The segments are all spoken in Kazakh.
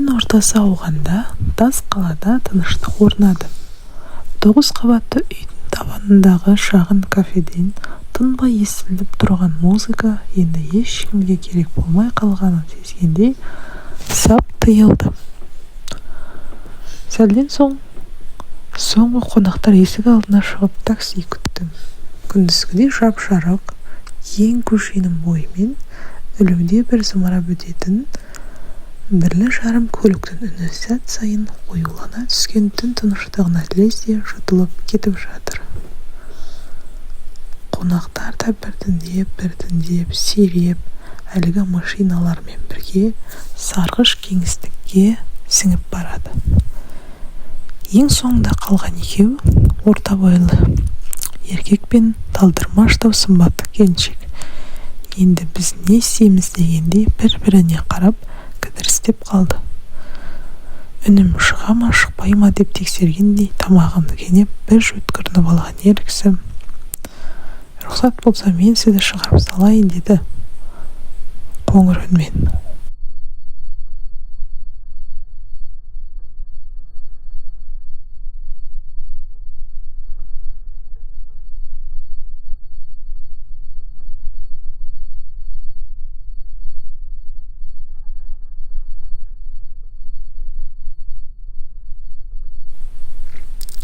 Түн ортасы ауғанда тас қалада тыныштық орнады. 9 қабатты үйдің табанындағы шағын кафеден тынбай естіліп тұрған музыка енді ешкімге керек болмай қалғанын сезгендей сап тыйылды. Сәлден соң соңғы қонақтар есік алдына шығып такси күтті. Күндізгідей жап-жарық, кең көшенің бойымен ілуде бір зымырап өтетін бірлі-жарым көліктің үні сәт сайын қоюлана түскен түн тыныштығына лезде жұтылып кетіп жатыр. Қонақтар да біртіндеп-біртіндеп сиреп, әлгі машиналармен бірге сарғыш кеңістікке сіңіп барады. Ең соңында қалған екеу орта бойлы еркек пен талдырмаштау сымбатты келіншек. Енді біз не істейміз дегендей бір-біріне қарап кідірістеп қалды. Үнім шыға ма, шықпай ма деп тексергендей тамағын кенеп бір жөткірініп алған ер кісі, рұқсат болса мен сізді шығарып салайын деді қоңыр үнмен.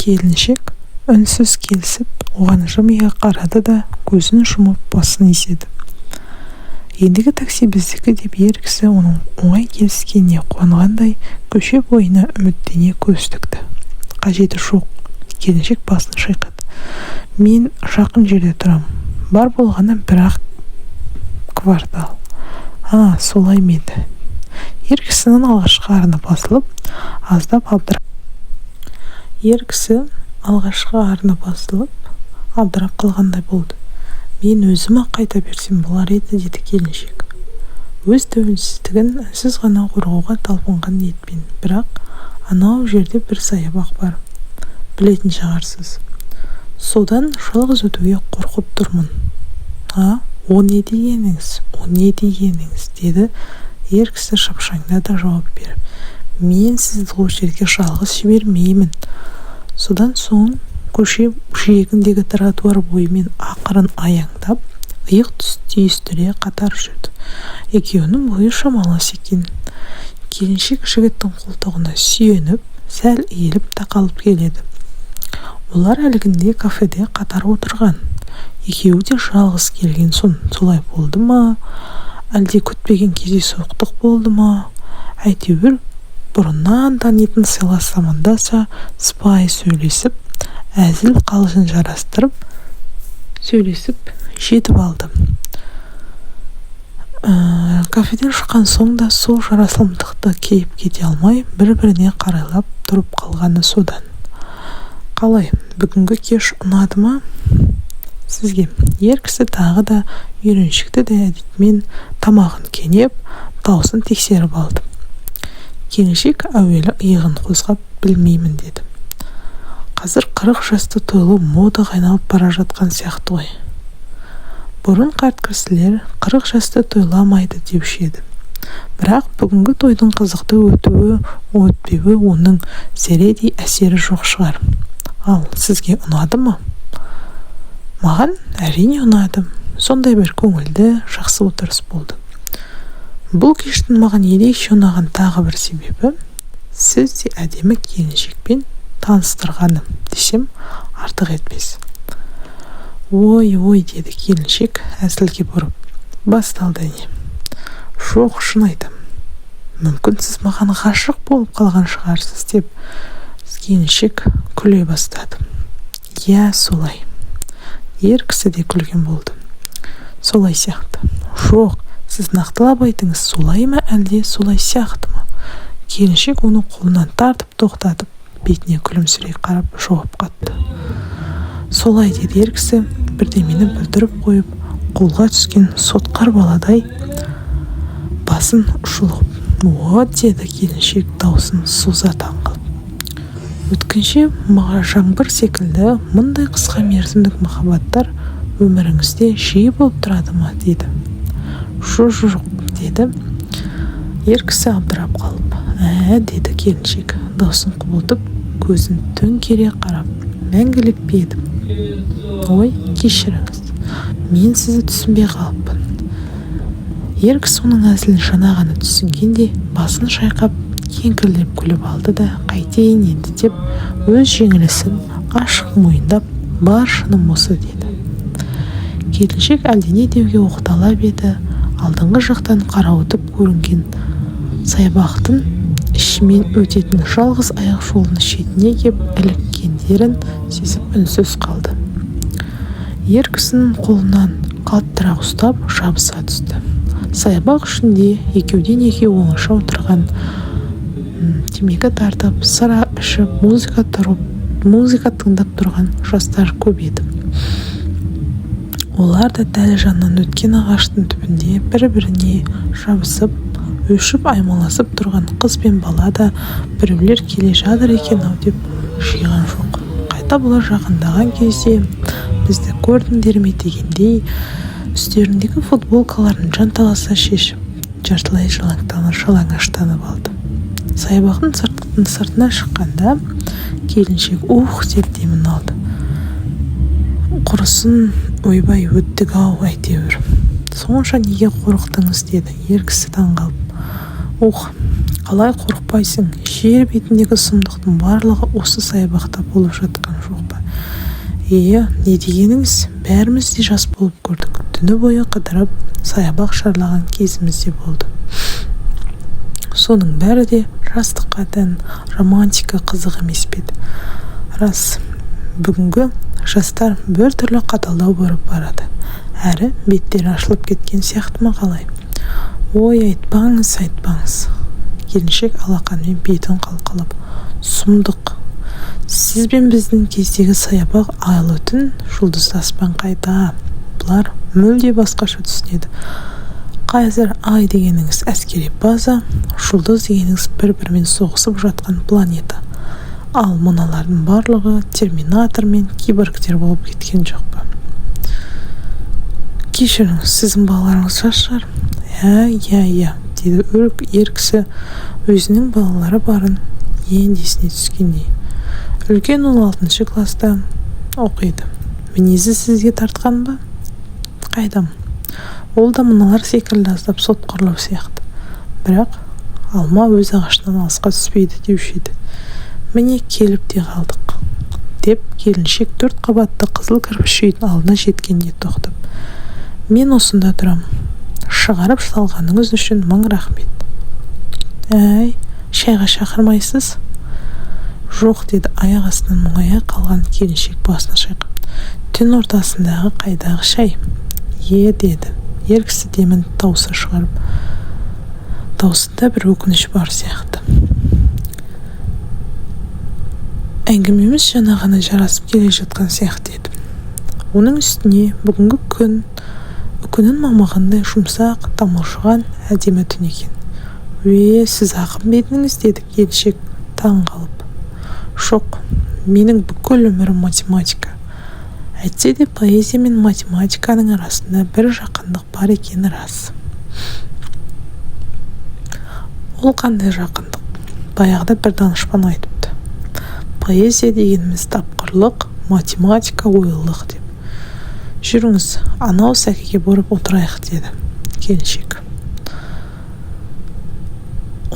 Келіншек үнсіз келісіп, оған жымия қарады да көзін жұмып басын изеді. Ендігі такси біздікі деп ер кісі оның оңай келіскеніне қуанғандай көше бойына үміттене көз тікті. Қажеті жоқ, келіншек басын шайқады. Мен жақын жерде тұрам. Бар болғаны бір-ақ квартал. А, солай ма еді? Ер кісінің алғашқы арыны басылып, аздап абдырап. Ер кісі алғашқы арыны басылып, абдырап қалғандай болды. Мен өзім-ақ қайта берсем болар еді, деді келіншек. Өз тәуелсіздігін үнсіз ғана қорғауға талпынған ниетпен, бірақ анау жерде бір саябақ бар. Білетін шығарсыз. Содан жалғыз өтуге қорқып тұрмын. А, о не дегеніңіз, о не дегеніңіз, деді ер кісі шапшаңда да жауап беріп. Мен сізді ол жерге жалғыз жібермеймін. Содан соң көше жиегіндегі тротуар бойымен ақырын аяңдап, иық түйістіре қатар жүрді. Екеуінің бойы шамалас екен. Келіншек жігіттің қолтығына сүйеніп, сәл иіліп тақалып келеді. Олар әлгінде кафеде қатар отырған. Екеуі де жалғыз келген соң солай болды ма, әлде күтпеген кездейсоқтық болды ма, әйтеуір бұрыннан танитын сыйлас амандаса, сыпайы сөйлесіп, әзіл қалжың жарастырып, сөйлесіп жетіп алды. Кафеден шыққан соң да сол жарасымдықты кейіп кете алмай, бір-біріне қарайлап тұрып қалғаны содан. Қалай, бүгінгі кеш ұнады ма сізге? Ер кісі тағы да үйреншікті де әдетімен тамағын кенеп, даусын тексеріп алды. Келіншек әуелі иығын қозғап, білмеймін деді. Қазір 40 жасты тойлау модаға айналып бара жатқан сияқты ғой. Бұрын қарт кісілер 40 жасты тойламайды деуші еді. Бірақ бүгінгі тойдың қызықты өтуі, өтпеуі оның зәредей әсері жоқ шығар. Ал сізге ұнады ма? Маған әрине ұнады. Сондай бір көңілді, жақсы отырыс болды. Бұл кештің маған ерекше ұнаған тағы бір себебі, сіз де әдемі келіншекпен таныстырғаным десем артық етпес. Ой, ой, деді келіншек әзілге бұрып. Басталды не? Жоқ, шын айтам. Мүмкін сіз маған ғашық болып қалған шығарсыз деп келіншек күле бастады. Иә, солай. Ер кісі де күлген болды. Солай сияқты. Жоқ, сіз нақтылап айтыңыз, солай ма әлде солай сияқты ма? Келіншек оны қолынан тартып тоқтатып, бетіне күлімсірей қарап жауап қатты. Солай деді ер кісі, бірдемені бүлдіріп қойып, қолға түскен сотқар баладай басын шұлғып. О, деді келіншек даусын соза таңқалып. Өткенше жаңбыр секілді мұндай қысқа мерзімдік махаббаттар өміріңізде жиі болып тұрады ма, деді. Жоқ, деді Ер кісі абдырап қалып, «Ә, – деді келіншек, даусын құбылтып, көзін төңкере қарап, – мәңгілік пе едім? Ой, кешіріңіз, мен сізді түсінбей қалыппын». Ер кісі оның әзілін жаңа ғана түсінгендей басын шайқап, кеңкілдеп күліп алды да, қайтейін енді деп, өз жеңілісін ашық мойындап, «Бар шыным осы», – деді. Келіншек әлдене деуге оқталып еді, алдыңғы жақтан қарауытып көрінген саябақтың ішімен өтетін жалғыз аяқ жолдың шетіне кеп іліккендерін сезіп, үнсіз қалды. Ер кісінің қолынан қаттырақ ұстап, жабыса түсті. Саябақ ішінде екеуден екеу оңаша отырған, темекі тартып, сыра ішіп, музыка тыңдап тұрған жастар көп еді. Олар да дәл жанынан өткен ағаштың түбінде бір-біріне жабысып, өшіп аймаласып тұрған қыз бен бала да біреулер келе жатыр екен-ау деп жиған жоқ. Қайта бұлар жақындаған кезде, бізді көрдіңдер ме дегендей, үстеріндегі футболкаларын жанталаса шешіп, жартылай жалаңаштанып алды. Саябақтың сыртына шыққанда келіншек «Ух!» деп демін алды. «Құрысын, ойбай, өттік-ау әйтеуір». «Сонша неге қорықтыңыз?» – деді ер кісі таңғалып. «Ух, қалай қорықпайсың? Жер бетіндегі сұмдықтың барлығы осы саябақта болып жатқан жоқ па? Е, не дегеніңіз? Бәріміз де жас болып көрдік. Түні бойы қыдырып, саябақ шарлаған кезіміз де болды. Соның бәрі де жастыққа тән романтика, қызық емес пе еді?» «Рас, бүгінгі жастар біртүрлі қаталдау болып барады. Әрі беттері ашылып кеткен сияқты ма, қалай?» «Ой, айтпаңыз, айтпаңыз!» Келіншек алақанымен бетін қалқалап. «Сұмдық! Сіз бен біздің кездегі саябақ, айлы түн, жұлдызды аспан қайда? Бұлар мүлде басқаша түсінеді. Қазір ай дегеніңіз әскери база, жұлдыз дегеніңіз бір-бірімен соғысып жатқан планета. Ал мыналардың барлығы терминатор мен киборгтер болып кеткен жоқ па? Кешіріңіз, сіздің балаларыңыз жас шығар?» Иә, – деді ер кісі өзінің балалары барын енді есіне түскендей. «Үлкен ұл алтыншы класста оқиды». «Мінезі сізге тартқан ба?» «Қайдам, ол да мыналар секілді аздап сотқарлау сияқты. Бірақ алма өз ағашынан алысқа түспейді деуші еді. Міне, келіп те қалдық», – деп келіншек төрт қабатты қызыл кірпіш үйдің алдына жеткенде тоқтап. «Мен осында тұрам. Шығарып салғаныңыз үшін мың рахмет. Әй, шайға шақырмайсыз?» «Жоқ», – деді аяқ астынан мұңая қалған келіншек басын шайқап. «Түн ортасындағы қайдағы шай?» «Е, – деді ер кісі демін тауыса шығарып. Даусында бір өкініш бар сияқты. «Әңгімеміз жаңа ғана жарасып келе жатқан сияқты еді. Оның үстіне бүгінгі күн үкінің мамығындай жұмсақ, тамылжыған әдемі түн екен». «Өе, сіз ақын ба едіңіз?» – деді келіншек таң қалып. «Жоқ, менің бүкіл өмірім математика. Әйтсе де поэзия мен математиканың арасында бір жақындық бар екені рас». «Ол қандай жақындық?» «Баяғыда бір данышпан айтыпты: поэзия дегеніміз тапқырлық, математика ойлылық деп. Жүріңіз, анау сәкіге барып отырайық», – деді келіншек.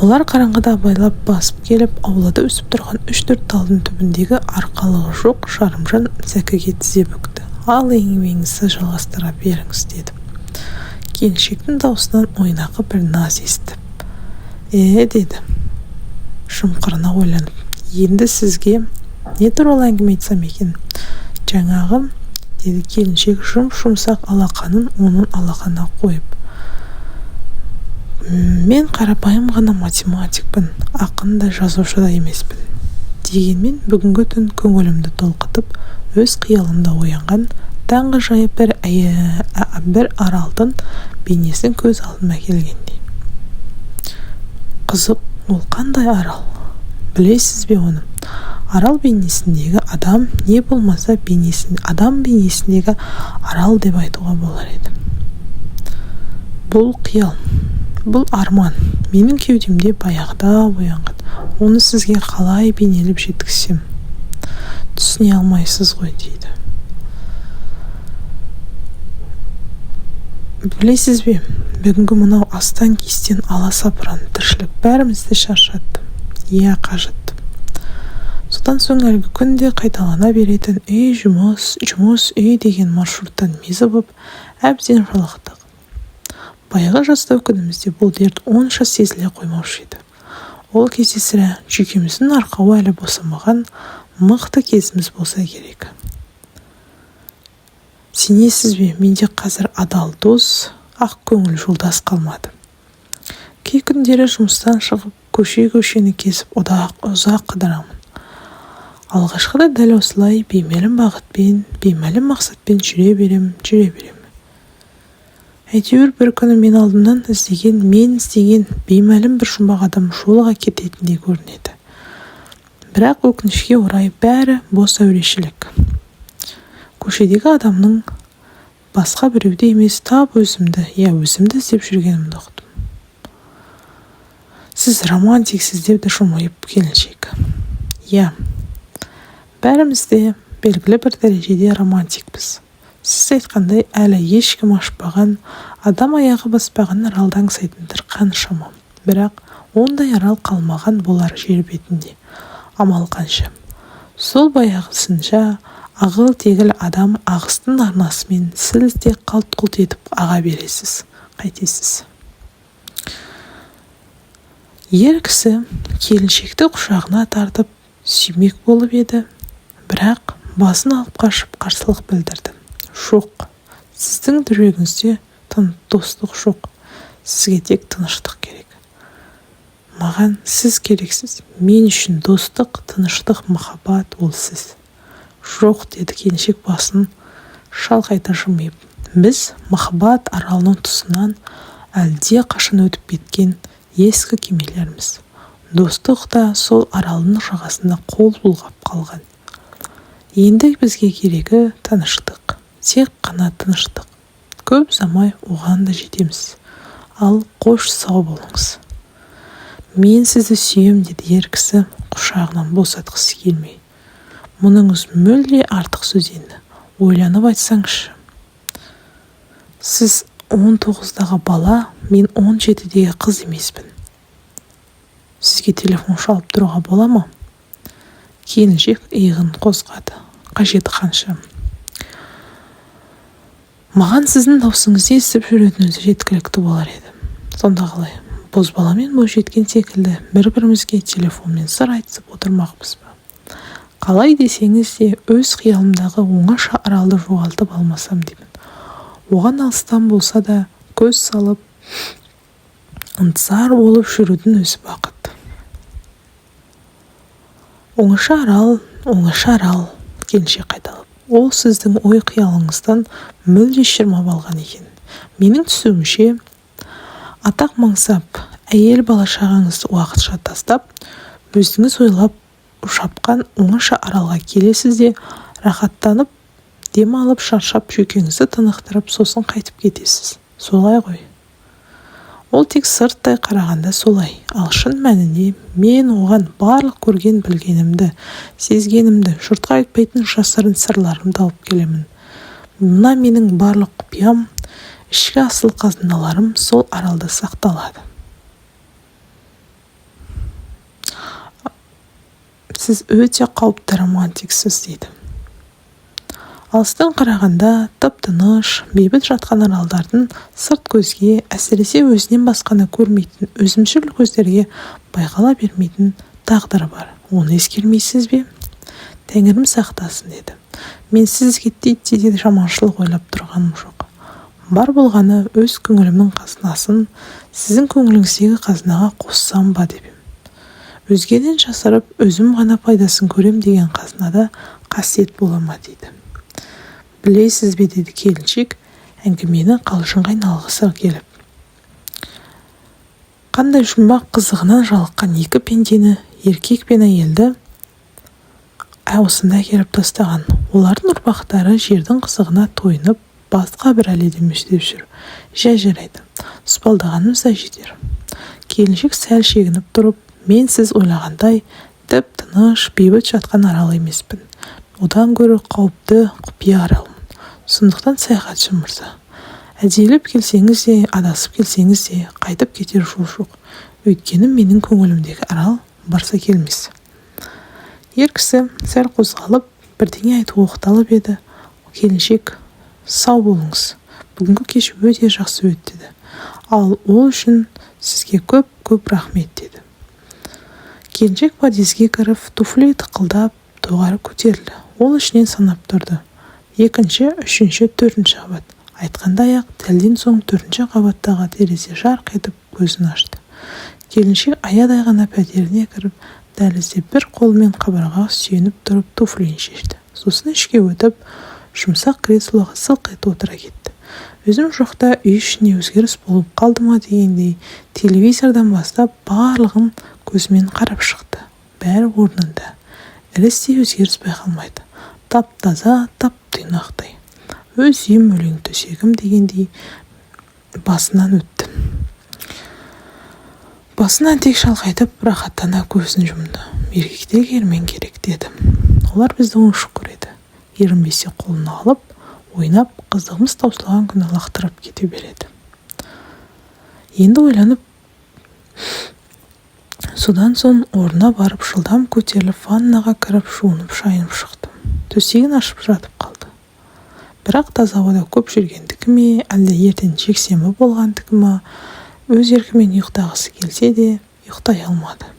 Олар қараңғыда абайлап басып келіп, аулада өсіп тұрған үш-төрт талдың түбіндегі арқалығы жоқ жарымжан сәкіге тізе бүкті. «Ал, әңгімеңізді жалғастыра беріңіз», – деді келіншектің даусынан ойнақы бір наз естіп. «Е, – деді жымқырына ойланып, – енді сізге не туралы әңгіме айтсам екен? Жаңағы, – деді келіншек жұп-жұмсақ алақанын оның алақанына қойып, – мен қарапайым ғана математикпін, ақын да, жазушы да емеспін. Дегенмен бүгінгі түн көңілімді толқытып, өз қиялымда оянған таңғажайып бір аралдың бейнесін көз алдыма әкелгендей». «Қызық, ол қандай арал? Білесіз бе оны?» «Арал бейнесіндегі адам, не болмаса адам бейнесіндегі арал деп айтуға болар еді. Бұл қиял. Бұл арман менің кеудемде баяғыда оянған. Оны сізге қалай бейнелеп жеткізсем, түсіне алмайсыз ғой, дейді. Білесіз бе, бүгінгі мынау астан-кестен аласапыран тіршілік бәрімізді шаршатты, иә, қажытты. Содан соң әлгі күнде қайталана беретін үй, жұмыс, жұмыс, үй деген маршруттан мезі боп, әбден жалықтық. Баяғы жастау күнімізде бұл дерт онша сезіле қоймаушы еді. Ол кезде сірә жүйкеміздің арқауы әлі босамаған мықты кезіміз болса керек. Сенесіз бе, менде қазір адал дос, ақ көңіл жолдас қалмады. Кей күндері жұмыстан шығып, көше-көшені кезіп ұзақ қыдырамын. Алғашқыда дәл осылай беймәлім бағытпен, беймәлім мақсатпен жүре берем, жүре берем. Әйтеуір бір күні мен алдымнан іздеген, мен іздеген беймәлім бір жұмбақ адам жолыға кететіндей көрінеді. Бірақ өкінішке орай бәрі бос әурешілік. Көшедегі адамның басқа біреуді емес, тап өзімді, иә, өзімді іздеп жүргенімді ұқтым. Сіз романтиксіз, деді жымиып келіншек. Иә, бәріміз де белгілі бір дәрежеде романтикпіз. Сіз айтқандай, әлі ешкім ашпаған, адам аяғы баспаған аралды аңсайтындар қаншама. Бірақ ондай арал қалмаған болар жер бетінде. Амал қанша. Сол баяғысынша ағыл-тегіл адам ағыстың арнасымен сіз де қалт-құлт етіп аға бересіз. Қайтесіз? Ер кісі келіншекті құшағына тартып сүймек болып еді, бірақ басын алып қашып қарсылық білдірді. Жоқ, сіздің жүрегіңізде достық жоқ. Сізге тек тыныштық керек. Маған сіз керексіз. Мен үшін достық, тыныштық, махаббат ол сіз. Жоқ, деді келіншек басын шалқайта жымиып. Біз махаббат аралының тұсынан әлде қашан өтіп кеткен ескі кемелерміз. Достық та сол аралдың жағасында қол бұлғап қалған. Енді бізге керегі тыныштық. Тек қана тыныштық. Көп ұзамай оған да жетеміз. Ал қош, сау болыңыз. Мен сізді сүйем, деді ер кісі құшағынан босатқысы келмей. Мұныңыз мүлде артық сөз енді. Ойланып айтсаңызшы. Сіз 19-дағы бала, мен 17-дегі қыз емеспін. Сізге телефон шалып тұруға бола ма? Келіншек иығын қозғады. Қажеті қанша? Маған сіздің даусыңызды естіп жүрудің өзі жеткілікті болар еді. Сонда қалай? Бозбала мен бойжеткен секілді бір-бірімізге телефонмен сыр айтысып отырмақпыз ба? Қалай десеңіз де, өз қиялымдағы оңаша аралды жоғалтып алмасам деймін. Оған алыстан болса да көз салып, ынтызар болып жүрудің өзі бақыт. Оңаша арал, оңаша арал, келіншек қайталап. Ол сіздің ой қиялыңыздан мүлде шырмап алған екен. Менің түсуімше, атақ мансап, әйел бала шағаңызды уақытша тастап, өзіңіз ойлап жапқан оңаша аралға келесіз де, рахаттанып, дем алып, шаршап, жүйкеңізді тынықтырып, сосын қайтып кетесіз. Солай ғой? Ол тек сырттай қарағанда солай, ал шын мәнінде мен оған барлық көрген білгенімді, сезгенімді, жұртқа айтпайтын жасырын сырларымды алып келемін. Мына менің барлық құпиям, ішкі асыл қазыналарым сол аралда сақталады. Сіз өте қауіпті романтиксіз, дейді. Алыстан қарағанда тып-тыныш, бейбіт жатқан аралдардың сырт көзге, әсіресе өзінен басқаны көрмейтін өзімшіл көздерге байқала бермейтін тағдыры бар. Оны ескермейсіз бе? Тәңірім сақтасын, деді. Мен сізге титтей де жаманшылық ойлап тұрғаным жоқ. Бар болғаны өз көңілімнің қазынасын сіздің көңіліңіздегі қазынаға қоссам ба деп ем. Өзгеден жасырып, өзім ғана пайдасын көрем деген қазынада қасиет бола ма, дейді. Білесіз бе, деді келіншек әңгімені қалжыңға айналғысы келіп. Қандай жұмбақ қызығынан жалыққан екі пендені, еркек пен әйелді осында әкеліп тастаған. Олардың ұрпақтары жердің қызығына тойынып, басқа бір әлемде жүр. Жә, жарайды. Тұспалдағанымыз да жетер. Келіншек сәл шегініп тұрып, мен сіз ойлағандай тып-тыныш, бейбіт жатқан арал емеспін. Одан гөрі қауіпті, құпия аралмын. Сондықтан, саяхатшы мырза, әдейілеп келсеңіз де, адасып келсеңіз де, қайтып кетер жол жоқ. Өйткені менің көңілімдегі арал Барсакелмес. Ер кісі сәл қозғалып, бірдеңе айтуға оқталып еді, келіншек: «Сау болыңыз, бүгінгі кеш өте жақсы өтті, ал ол үшін сізге көп-көп рахмет», – деді. Келіншек подъезге кіріп, туфли тықылдап жоғары көтерілді. Ол ішінен санап тұрды: екінші, үшінші, төртінші қабат. Айтқандай-ақ, сәлден соң төртінші қабаттағы терезе жарқ етіп көзін ашты. Келіншек аядай ғана пәтеріне кіріп, дәлізде бір қолымен қабырғаға сүйеніп тұрып туфлиін шешті. Сосын ішке өтіп, жұмсақ креслоға сылқ етіп отыра кетті. Өзім жоқта үй ішінде өзгеріс болып қалды ма дегендей, телевизордан бастап барлығын көзімен қарап шықты. Бәрі орнында, ірістей өзгеріс байқалмайды. Тап-таза, тап-тұйнақтай. Өз үйім, өлең төсегім дегендей басынан өтті. Басын әнтек шалқайтып, рахаттана көзін жұмды. Еркектерге ермен керек деді. Олар бізді ойыншық көреді. Ерінбесе, қолына алып ойнап, қызығымыз таусылған күні лақтырып кете береді. Енді ойланып, содан соң орнына барып, жылдам көтеріліп, ваннаға кіріп, жуынып-шайынып шықты. Төсегін ашып жатып қалды. Бірақ таза ауада көп жүргендікі ме, әлде ертең жексенбі болғандікі ма, өз еркімен ұйықтағысы келсе де, ұйықтай алмады.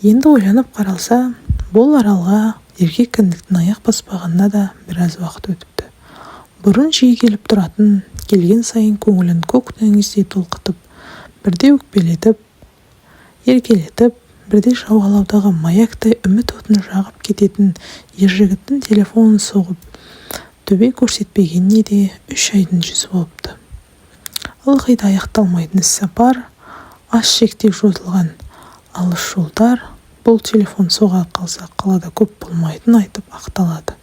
Енді ойланып қаралса, бұл аралға еркек кіндіктің аяқ баспағанына да біраз уақыт өтіпті. Бұрын жиі келіп тұратын, келген сайын көңілін көк теңіздей толқытып, бірде өкпелетіп, еркелетіп, бірде жағалаудағы маяктай үміт отын жағып кететін Ержігіттің телефонын соғып, төбе көрсетпегеніне де 3 айдың жүзі болыпты. Ылғи да аяқталмайтын іссапар, аш ішектей жосылған алыс жолдар. Бұл телефон соға қалса, қалада көп болмайтынын айтып ақталады.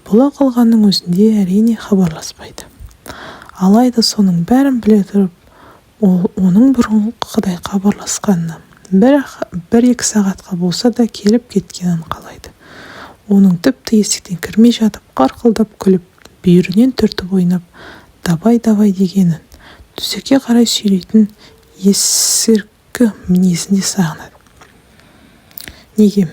Бола қалғанның өзінде, әрине, хабарласпайды. Алайда соның бәрін біле тұрып, ол оның бұрынғыдай хабарласқанын, бір-екі сағатқа болса да келіп кеткенін қалайды. Оның тіпті есіктен кірмей жатып қарқылдап күліп, бүйірінен түртіп ойнап, «давай, давай» дегенін, төсекке қарай сүйрейтін есірткі мінезін де сағынады. Неге?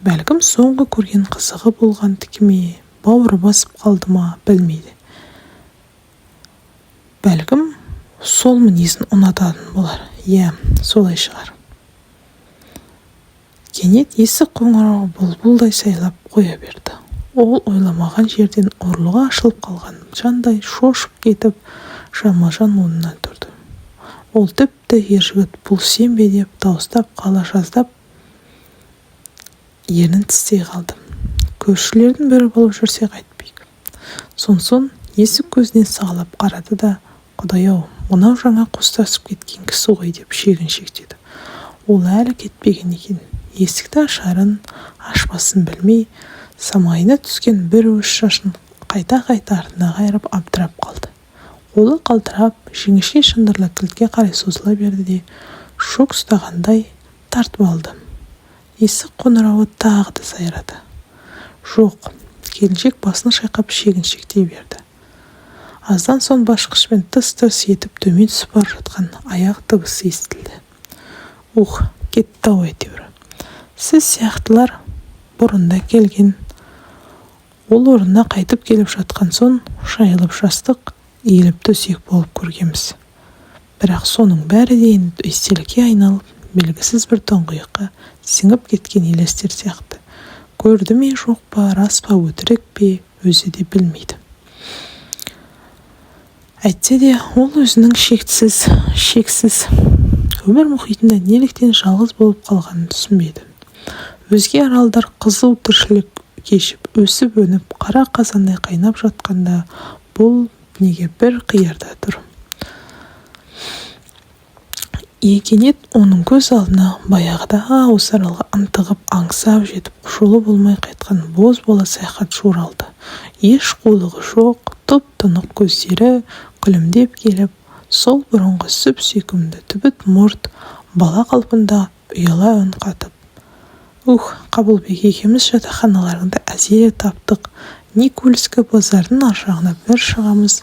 Бәлкім, соңғы көрген қызығы болғандікі ме, бауыры басып қалды ма, білмейді. Бәлкім, сол мінезін ұнататын болар. Иә, солай шығар. Кенет есік қоңырауы бұлбұлдай сайрап қоя берді. Ол ойламаған жерден ұрлығы ашылып қалған жандай шошып кетіп, жалма-жан орнынан тұрды. Ол тіпті «Ержігіт, бұл сен бе?» деп дауыстап қала жаздап, ернін тістей қалды. Көршілердің бірі болып жүрсе қайтпек. Сонсоң есік көзінен сығалап қарады да, «Құдай-ау, мынау жаңа қоштасып кеткен кісі ғой» деп шегіншектеді. Ол әлі кетпеген екен. Есікті ашарын, ашпасын білмей, самайына түскен бір уыс шашын қайта-қайта артына қайырып, абдырап қалды. Қолы қалтырап, жіңішке шылдырлы кілтке қарай созыла берді де, шок ұстағандай тартып алды. Есік қоңырауы тағы да сайрады. Жоқ. Келіншек басын шайқап, шегіншектей берді. Аздан соң басқышпен тырс-тырс етіп төмен түсіп бара жатқан аяқ дыбысы естілді. Ух, кетті-ау әйтеуір. Сіз сияқтылар бұрын да келген. Ол орнына қайтып келіп жатқан соң, жайылып жастық, иіліп төсек болып көргенбіз. Бірақ соның бәрі де енді естелікке айналып, белгісіз бір тұңғиыққа сіңіп кеткен елестер сияқты. Көрді ме, жоқ па, рас па, өтірік пе, өзі де білмейді. Әйтсе де, ол өзінің шексіз, шексіз өмір мұхитында неліктен жалғыз болып қалғанын түсінбеді. Өзге аралдар қызу тіршілік кешіп, өсіп-өніп, қара қазандай қайнап жатқанда, бұл неге бір қиырда тұр? Кенет оның көз алдына баяғыда осы аралға ынтығып, аңсап жетіп, жолы болмай қайтқан бозбала саяхатшы оралды. Еш қулығы жоқ, тұп-тұнық көздері күлімдеп келіп, Сол бұрынғы сүп-сүйкімді түбіт мұрт бала қалпында ұяла үн қатып: «Ух, Қабылбек екеуміз жатақханаларыңды әзер таптық. Никольский базардың ар жағына бір шығамыз,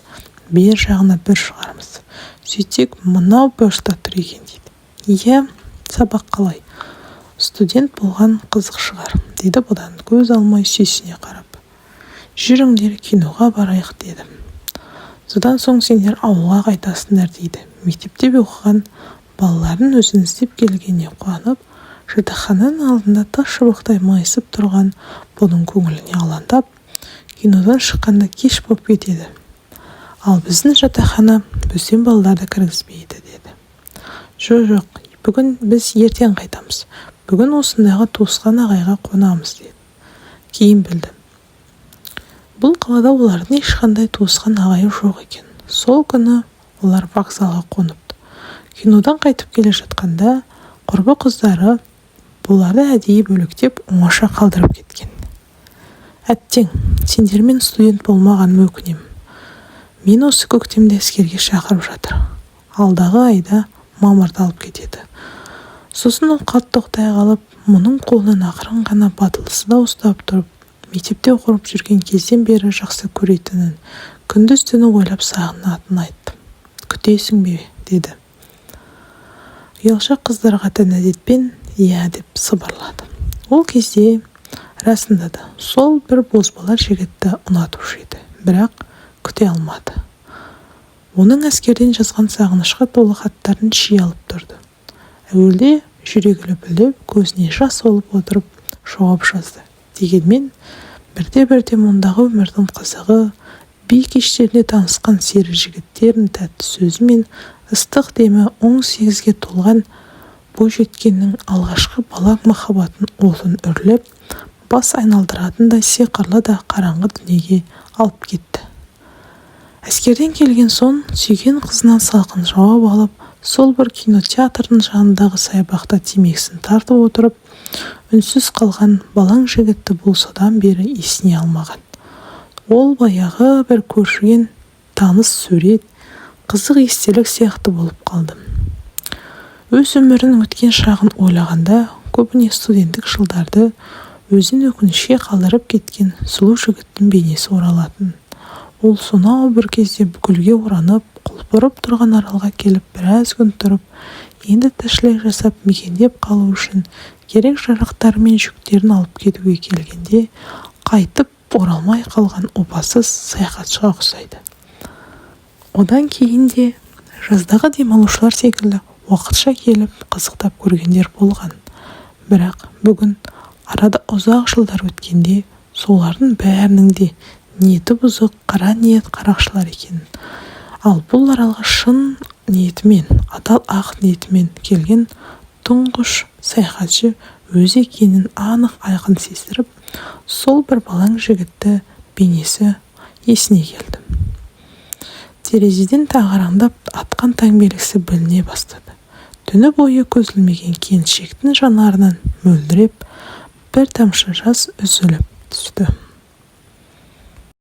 бер жағына бір шығармыз. Сөйтсек, мынау бұрышта тұр екен», — дейді. «Иә, сабақ қалай? Студент болған қызық шығар», — деді бұдан көз алмай сүйсіне қарап. «Жүріңдер, киноға барайық», — деді. «Содан соң сендер ауылға қайтасыңдар», — дейді. Мектепте оқыған балалардың өзін іздеп келгеніне қуанып, жатақхананың алдында тас шыбықтай майысып тұрған бұның көңіліне алаңдап: «Кинодан шыққанда кеш боп кетеді, ал біздің жатақхана бөтен балаларды кіргізбейді», — деді. «Жо-жоқ, бүгін біз ертең қайтамыз. Бүгін осындағы туысқан ағайға қонамыз», — деді. Кейін білді, бұл қалада олардың ешқандай туысқан ағайы жоқ екен. Сол күні олар вокзалға қоныпты. Кинодан қайтып келе жатқанда құрбы қыздары бұларды әдейі бөлектеп, оңаша қалдырып кеткен. «Әттең, сендермен студент болмағаныма өкінемін. Мені осы көктемде әскерге шақырып жатыр. Алдағы айда, мамырда алып кетеді». Сосын ол қалт тоқтай қалып, мұның қолынан ақырын ғана батылсызда ұстап тұрып, мектепте оқып жүрген кезден бері жақсы көретінін, күндіз-түні ойлап сағынатынын айтты. «Күтесің бе?» — деді. Ұялшақ қыздарға тән әдетпен «Иә» деп сыбырлады. Ол кезде расында да сол бір бозбала жігітті ұнатушы еді, бірақ күте алмады. Оның әскерден жазған сағынышқа толы хаттарын жиі алып тұрды. Әуелде жүрегі лүпілдеп, көзіне жас толып отырып жауап жазды. Дегенмен бірте-бірте мұндағы өмірдің қызығы, би кештерінде танысқан сері жігіттердің тәтті сөзі мен ыстық демі 18-ге толған бойжеткеннің алғашқы балаң махаббатының отын үрлеп, бас айналдыратындай сиқырлы да қараңғы дүниеге алып кетті. Әскерден келген соң сүйген қызынан салқын жауап алып, сол бір кинотеатрдың жанындағы саябақта темекісін тартып отырып үнсіз қалған балаң жігітті бұл содан бері есіне алмаған. Ол баяғы бір көрген таныс сурет, қызық естелік сияқты болып қалды. Өз өмірінің өткен шағын ойлағанда, көбіне студенттік жылдарды өзін өкінішке қалдырып кеткен сұлу жігіттің бейнесі оралатын. Ол сонау бір кезде гүлге оранып, құлпырып тұрған аралға келіп, біраз күн тұрып, енді тіршілік жасап, мекендеп қалу үшін керек-жарақтары мен жүктерін алып кетуге келгенде қайтып оралмай қалған опасыз саяхатшыға ұқсайды. Одан кейін де жаздағы демалушылар секілді уақытша келіп, қызықтап көргендер болған. Бірақ бүгін, арада ұзақ жылдар өткенде, солардың бәрінің де ниеті бұзық, қара ниет қарақшылар екенін, ал бұл аралға шын ниетімен, адал ақ ниетімен келген тұңғыш саяхатшы өзі екенін анық айқын сездіріп, сол бір балаң жігітті бейнесі есіне келді. Терезеден тағараңдап атқан таң белгісі біліне бастады. Түні бойы көз ілмеген келіншектің жанарынан мөлдіреп бір тамшы жас үзіліп түсті.